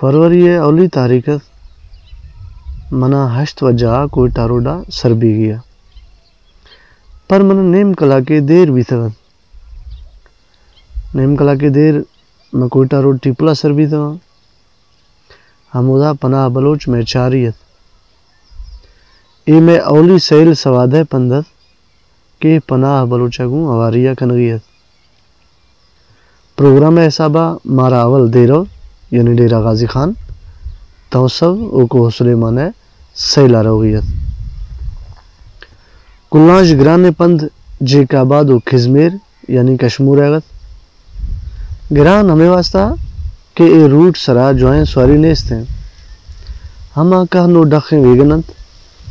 فروری ءِ اولی تاریخ ات، منا ہشت بجہ ءَ کوئٹہ روڈ ءَ سر بیگی ءَ، پر منا نیم کلاکے دیر بیتگ ات۔ نیم کلاکے دیر من کوئٹہ روڈ ٹیپل ءَ سر بیتگ آں۔ ہمودا پناہ بلوچ مئے چاری ات۔ اے مئے اولی سیل سواد ءِ پند ات کہ پناہ بلوچ ءَ گوں ہواری ءَ کنگی ات۔ پروگرام ءِ حساب ءَ مارا اول دیرو، یعنی ڈیرہ غازی خان، تونسہ ءُ کوہ سلیمان ءِ سیل ءَ روگی ات۔ کلانش گرانیں پند جیکب آباد ءُ کھزمیر، یعنی کشمور ءَ ات۔ گران ہمے واسطہ کہ اے روٹ سرا جوائیں سواری نیست انت۔ ہما کہن ءُ ڈخیں ویگن انت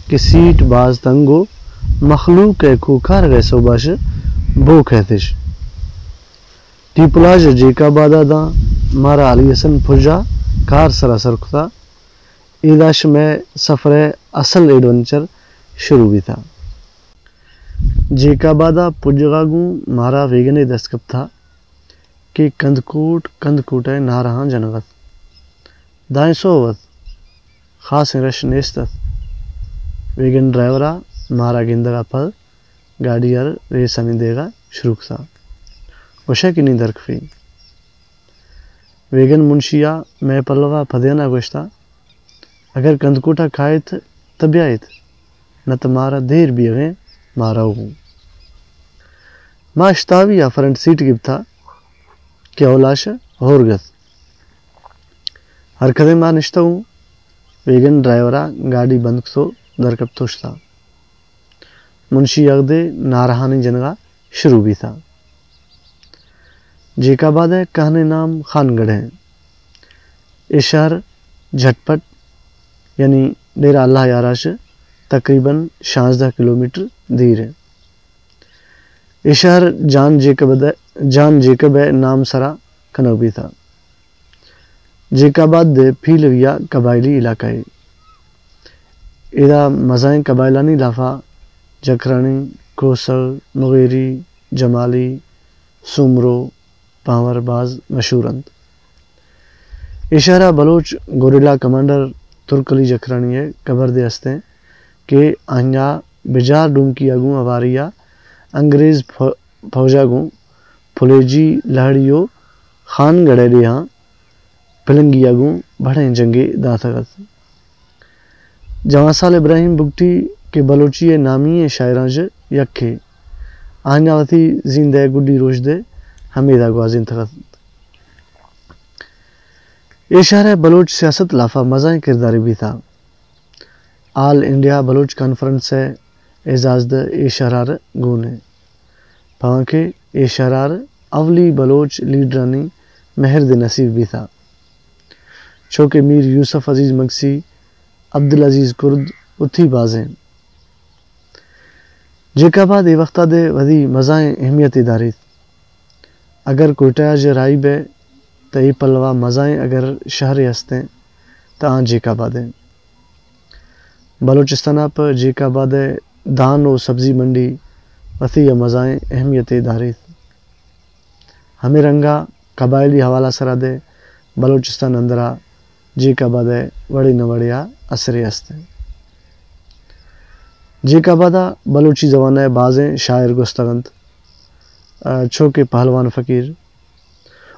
کہ سیٹ باز تنگ ءُ مخلوق ءِ کوکارگ ءِ سوب ءَ اش بوک ءَ اتش۔ ٹیپل ءَ اش جیکب آباد ءَ داں مارا علی حسن پج ءَ کار سرا سر کتا۔ ادا اش مئے سفر ءِ اصل ایڈونچر شروع بیتا۔ جیکب آباد ءَ پجگ ءَ گوں مارا ویگنے دست کپتا کہ کندکوٹ، کندکوٹ ءِ نعرہاں جنگ ات۔ دائیں سہب ات، خاصیں رش نیست ات۔ ویگن ڈرائیور ءَ مارا گندگ ءَ پد گاڑی ءَ ریسانی دیگ ءَ شروع کتا۔ گوشئے کہ نی درکفی۔ ویگن منشی ءَ مئے پلو ءَ پدیان ءَ گوشتا، اگر کندکوٹ ءَ کائیت تہ بیائیت، نہ تہ مارا دیر بیغیں، ما روغوں۔ ما اشتاوی ءَ فرنٹ سیٹ گپتا کہ اولاش ہورگت۔ ہر کدیں ما نشتگوں، ویگن ڈرائیور ءَ گاڑی بند کتو درکپتو شتا۔ منشی یغدے نعرہانی جنگا شروع بیتا۔ جیکب آباد ءِ کہنیں نام خان گڑھ ءِ۔ اے شہر جھٹ پٹ یعنی ڈیرہ اللہ یاراش تقریباً شانزدہ کلومیٹر دیر ءِ۔ اے شہر جان جیکب ءِ، جان جیکب ءِ نام سرا کنگ بیتا۔ جیکب آباد دے پیلوی ءَ قبائلی علاقہ ءِ۔ ادا مزائیں قبائلانی لافا جکھرانی، کوسگ، مغیری، جمالی، سومرو، پانور باز مشہور انت۔ اے شہرا بلوچ گوریلا کمانڈر ترک علی جکھرانی ءِ قبر دے استیں کہ آنہیا بجار ڈومکی ءَ گوں ہواری ءَ انگریز پھ-، پوج ءَ گوں پھلیجی لہڑی ءُ خان گڑھ ءِ ڈیہاں پلنگی ءَ گوں بڑیں جنگے داتگ ات۔ جوان سال ابراہیم بگٹی کہ بلوچی ءِ نامی ئیں شاعراں چہ یکے، آنہیا وتی زیندئے گڈی روچ دے ہمیدا گوازینتگ ات۔ اے شہر ءِ بلوچ سیاست لافا مزائیں کردارے بیتا۔ آل انڈیا بلوچ کانفرنس ءِ اعزاز دے اے شہرار گون ءِ۔ پمانکہ اے شہرار اولی بلوچ لیڈرانی مہر دے نصیب بیتا۔ چو کہ میر یوسف عزیز مگسی، عبدالعزیز کرد وتی بازیں۔ جیکب آباد اے وختا دے وتی مزائیں اہمیتے داریت۔ اگر کوئٹہ ءَ جہ راہی بئے تہ اے پلوا مزائیں اگر شہرے استیں تہ آں جیکب آباد ایں۔ بلوچستان ءَ پہ جیکب آباد ءِ دان ءُ سبزی منڈی وتی ءَ مزائیں اہمیتے داریت۔ ہمے رنگا قبائلی حوالہ سرا دے بلوچستان اندرا جیکب آباد ءِ وڑے نہ وڑے ءَ اثرے است انت۔ جیکب آباد ءَ بلوچی زبان ءِ بازیں شاعر گوستگ انت، ءَ، چو کہ پہلوان فقیر۔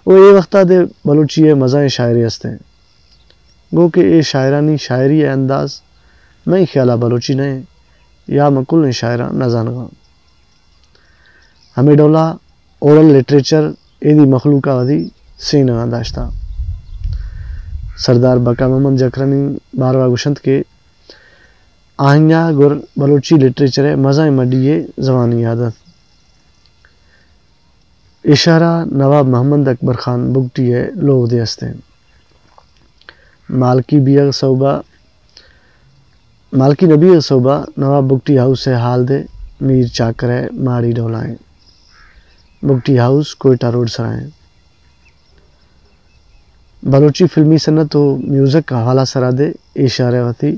ءُ اے وخت ءَ دے بلوچی ءِ مزائیں شاعرے است انت۔ گو کہ اے شاعرانی شاعری ءِ انداز مئے خیال ءَ بلوچی نہ انت یا من کلیں شاعراں نہ زانگ آں۔ ہمے ڈولا اورل لٹریچر ایدی مخلوق ءَ وتی سینگاں داشتہ۔ سردار بقا محمد جکھرانی باروا گوشنت کہ آہنگا گر بلوچی لٹریچر ءِ مزائیں مڈی ءِ زبانی یاد ات۔ اے شہر ءَ نواب محمد اکبر خان بگٹی ءِ لوگ دے است انت۔ مالکی بیگ سوبا، مالکی نہ بیگ سوبا نواب بگٹی ہاؤس ءِ حال دے میر چاکر ءِ ماڑی ڈولا انت۔ بگٹی ہاؤس کوئٹہ روڈ سرا انت۔ بلوچی فلمی صنعت ءُ میوزک ءِ حوالہ سرا دے اے شہر ءِ وتی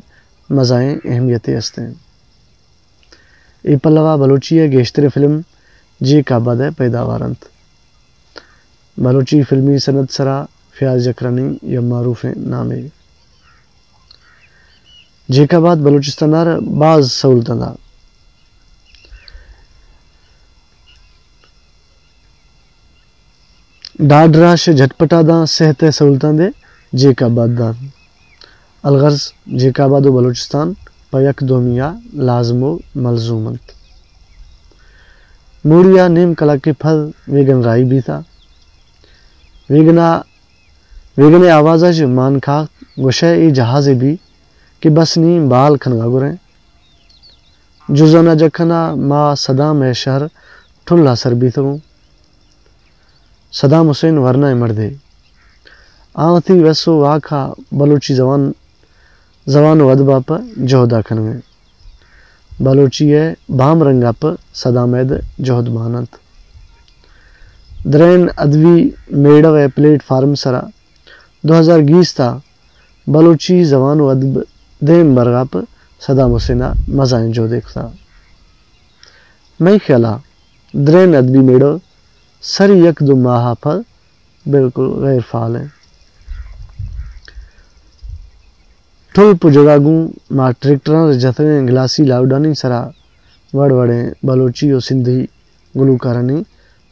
مزائیں اہمیتے است انت۔ اے پلوا بلوچی ءِ گیشتریں فلم جیکب آباد ءِ پیداوار انت۔ بلوچی فلمی صنعت سرا فیاض جکھرانی یا معروفیں نامے۔ جیکب آباد بلوچستان ءَ را باز سہولتاں دا۔ ڈاڈ راش ءَ جھٹپٹ ءَ داں، صحت ءِ سہولتاں دے، جیکب آباد داں۔ الغرض، جیکب آباد و بلوچستان پہ یک دومی ءَ لازم و ملزوم انت۔ موڑی ءَ نیم کلاکے پد ویگن راہی بیتا۔ ویگن ءَ، ویگن ءِ آواز ءَ چہ مان کاخت گوشئے اے جہازے بی کہ بس نی بال کنگ ءَ گریں۔ جزان ءَ جکھن ءَ ما صدام ءِ شہر ٹھل ءَ سر بیتگوں۔ صدام حسین ورنا ءِ مردے۔ آ وتی وس و واک ءَ بلوچی زبان، زبان و ادب ءَ پہ جہد ءَ کنگ ءَ۔ بلوچی ءِ بام رنگ ءَ پہ صدام ءِ جہد مان انت۔ درین ادبی میڑہ ءِ پلیٹ فارم ءِ سرا دو ہزار گیست ءَ بلوچی زبان و ادب دیم برگ ءَ پہ صدام حسین ءَ مزائیں جہدے کتا۔ مئے خیال ءَ درین ادبی میڑہ سری یک دو ماہ ءَ پد بالکل غیر فعال انت۔ ٹھل پجگ ءَ گوں ما ٹریکٹراں جتگیں گلاسی لاؤڈانی سرا وڑ وڑیں بلوچی و سندھی گلوکارانی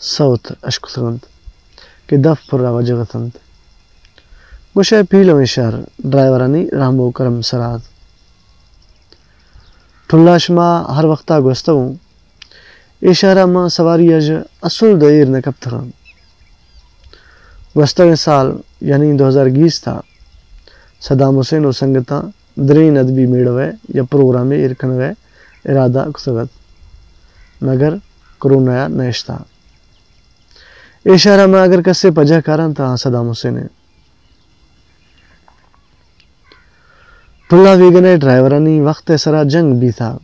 سوت اشکتگ انت کہ دف پر ءَ وجگ اتنت۔ گوشئے پیلویں شہر ڈرائیورانی رحم و کرم سرا ات۔ ٹھل ءَ شما ہر وقت ءَ گوستگوں۔ اے شہر ءَ ما سواری ءَ ژ اسل دہ ایر نہ کپتگاں۔ گوستگیں سال، یعنی دو ہزار گیست ءَ صدام حسین و سنگتاں درین ادبی میڑہ ءِ یا پروگرامے ایر کنگ ءِ ارادہ کتگ ات، مگر کرونا ءَ نہ اشتا۔ اے شہر ءَ ما اگر کسے پجہ کاراں تہ آ صدام حسین ءِ۔ ٹھل ءَ ویگن ءِ ڈرائیورانی وخت ءِ سرا جنگ بیتا۔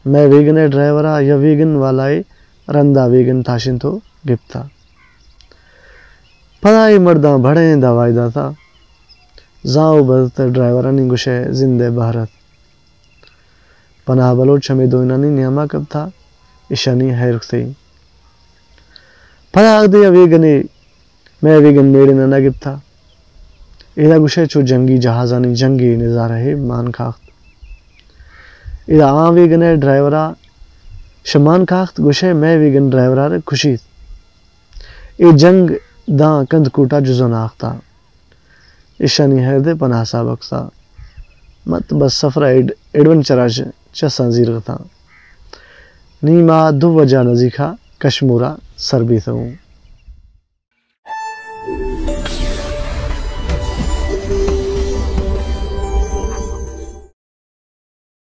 مئے ویگن ءِ ڈرائیور ءَ یا ویگن والا ءِ رندا ویگن تاشینت و گپتا۔ پدا اے مرداں بھڑیں دعوائے داتا۔ زاں و بزت ءِ ڈرائیورانی گوشئے زند ءِ بہر ات۔ پناہ بلوچ ہمے دوئینانی نیاما کپتا، ایشانی ہیر کتئی۔ پدا اگدے ءَ ویگنے، مئے ویگن میڑن ءَ نہ گپتا۔ ادا گوشئے چو جنگی جہازانی جنگی نظارہ ءَ مان کاخت۔ ادا آں ویگن ءِ ڈرائیور ءَ شہ مان کاخت، گوشئے مئے ویگن ڈرائیور ءَ را کشیت۔ اے جنگ داں کندکوٹ ءَ جزان آختا۔ ایشانی ہیر دے پناہ صاحب ءَ کتا۔ مت بس سفر ءِ ایڈ-، ایڈونچر ءَ چہ چساں زیرغتاں۔ نی ما دو بجہ ءَ نزیک ءَ کشمور ءَ سر بیتگوں۔